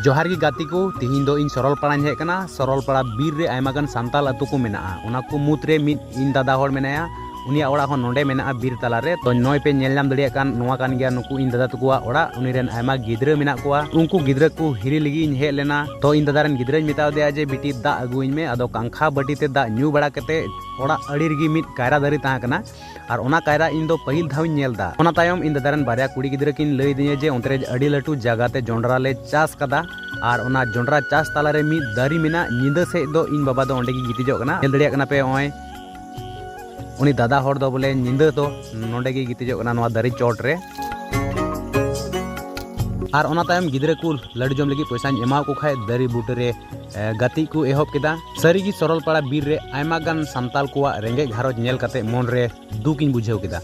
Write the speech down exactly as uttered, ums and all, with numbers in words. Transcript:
ᱡᱚᱦᱟᱨ ᱜᱮ ᱜᱟᱛᱮ ᱠᱚ, ᱛᱤᱦᱤᱧ ᱫᱚ ᱤᱧ ᱥᱚᱨᱚᱞᱯᱟᱲᱟᱧ ᱦᱮᱡ ᱟᱠᱟᱱᱟ᱾ ᱥᱚᱨᱚᱞᱯᱟᱲᱟ ᱵᱤᱨ ᱨᱮ ᱟᱭᱢᱟ ᱜᱟᱱ ᱥᱟᱱᱛᱟᱞ ᱟᱹᱛᱩ ᱠᱚ ᱢᱮᱱᱟᱜᱼᱟ᱾ ᱚᱱᱟ ᱠᱚ ᱢᱩᱫᱽ ᱨᱮ ᱢᱤᱫ ᱤᱧ ᱫᱟᱫᱟ ᱦᱚᱲ ᱢᱮᱱᱟᱭᱟ, ᱩᱱᱤᱭᱟᱜ ᱚᱲᱟᱜ ᱦᱚᱸ ᱱᱚᱰᱮ ᱢᱮᱱᱟᱜᱼᱟ, ᱵᱤᱨ ᱛᱟᱞᱟ ᱨᱮ᱾ ᱛᱚ ᱱᱚᱜᱼᱚᱭ ᱯᱮ ᱧᱮᱞ ᱧᱟᱢ ᱫᱟᱲᱮᱭᱟᱜ ᱠᱟᱱ, ᱱᱚᱣᱟ ᱠᱟᱱ ᱜᱮᱭᱟ ᱱᱩᱠᱩ ᱤᱧ ᱫᱟᱫᱟ ᱛᱟᱠᱚᱣᱟᱜ ᱚᱲᱟᱜ᱾ ᱩᱱᱤ ᱨᱮᱱ ᱟᱭᱢᱟ ᱜᱤᱫᱽᱨᱟᱹ ᱢᱮᱱᱟᱜ ᱠᱚᱣᱟ᱾ ᱩᱱᱠᱩ ᱜᱤᱫᱽᱨᱟᱹ ᱠᱚ ᱦᱤᱨᱤ ᱞᱟᱹᱜᱤᱫ ᱤᱧ ᱦᱮᱡ ᱞᱮᱱᱟ᱾ ᱛᱚ ᱤᱧ ᱫᱟᱫᱟ ᱨᱮᱱ ᱜᱤᱫᱽᱨᱟᱹᱧ ᱢᱮᱛᱟ ᱫᱮᱭᱟ ᱡᱮ, "ᱵᱤᱴᱤ, ᱫᱟᱜ ᱟᱹᱜᱩᱣᱟᱹᱧ ᱢᱮ᱾" ᱟᱫᱚ ᱠᱟᱝᱠᱷᱟ ᱵᱟᱹᱴᱤ ᱛᱮ ᱫᱟᱜ ᱧᱩ ᱵᱟᱲᱟ ᱠᱟᱛᱮ ᱚᱲᱟᱜ ᱟᱲᱮ ᱨᱮᱜᱮ ᱢᱤᱫ ᱠᱟᱭᱨᱟ ᱫᱟᱨᱮ ᱛᱟᱦᱮᱸ ᱠᱟᱱᱟ᱾ ᱟᱨ ᱚᱱᱟ ᱠᱟᱭᱨᱟ ᱤᱧ ᱫᱚ ᱯᱟᱹᱦᱤᱞ ᱫᱷᱟᱣ ᱤᱧ ᱧᱮᱞ ᱮᱫᱟ᱾ ᱚᱱᱟ ᱛᱟᱭᱚᱢ ᱤᱧ ᱫᱟᱫᱟ ᱨᱮᱱ ᱵᱟᱨᱭᱟ ᱠᱩᱲᱤ ᱜᱤᱫᱽᱨᱟᱹ ᱠᱤᱱ ᱞᱟᱹᱭ ᱟᱹᱫᱤᱧᱟ ᱡᱮ ᱚᱱᱛᱮ ᱨᱮ ᱟᱹᱰᱤ ᱞᱟᱹᱴᱩ ᱡᱟᱭᱜᱟ ᱛᱮ ᱡᱚᱱᱰᱨᱟ ᱞᱮ ᱪᱟᱥ ᱠᱟᱫᱟ, ᱟᱨ ᱚᱱᱟ ᱡᱚᱱᱰᱨᱟ ᱪᱟᱥ ᱛᱟᱞᱟᱨᱮ ᱢᱤᱫ ᱫᱟᱨᱮ ᱢᱮᱱᱟᱜ᱾ ᱧᱤᱫᱟᱹ ᱥᱮᱫ ᱫᱚ ᱤᱧ ᱵᱟᱵᱟ ᱫᱚ ᱚᱸᱰᱮ ᱜᱮ ᱜᱤᱛᱤᱡᱚᱜ ᱠᱟᱱᱟ᱾ ᱧᱮᱞ ᱫᱟᱲᱮᱭᱟᱜ ᱠᱟᱱᱟ ᱯᱮ, ᱱᱚᱜᱼᱚᱭ ᱩᱱᱤ ᱫᱟᱫᱟ ᱦᱚᱲ ᱫᱚ ᱵᱚᱞᱮ ᱧᱤᱫᱟᱹ ᱫᱚ ᱱᱚᱸᱰᱮ ᱜᱮ ᱜᱤᱛᱤᱡᱚᱜ ᱠᱟᱱᱟ ᱱᱚᱣᱟ ᱫᱟᱨᱮ ᱪᱚᱴ ᱨᱮ᱾ ᱟᱨ ᱚᱱᱟ ᱛᱟᱭᱚᱢ ᱜᱤᱫᱽᱨᱟᱹ ᱠᱚ ᱞᱟᱹᱰᱩ ᱡᱚᱢ ᱞᱟᱹᱜᱤᱫ ᱯᱚᱭᱥᱟᱧ ᱮᱢᱟᱣ ᱠᱚ ᱠᱷᱟᱡ ᱫᱟᱨᱮ ᱵᱩᱴᱟᱹ ᱨᱮ, ᱮ, ᱜᱟᱛᱮᱜ ᱠᱚ ᱮᱦᱚᱵ ᱠᱮᱫᱟ᱾ ᱥᱟᱹᱨᱤᱜᱮ ᱥᱚᱨᱚᱞᱯᱟᱲᱟ ᱵᱤᱨ ᱨᱮ ᱟᱭᱢᱟ ᱜᱟᱱ ᱥᱟᱱᱛᱟᱞ ᱠᱚᱣᱟᱜ ᱨᱮᱸᱜᱮᱡ ᱜᱷᱟᱨᱚᱸᱡᱽ ᱧᱮᱞ ᱠᱟᱛᱮ ᱢᱚᱱ ᱨᱮ ᱫᱩᱠ ᱤᱧ ᱵᱩᱡᱷᱟᱹᱣ ᱠᱮᱫᱟ᱾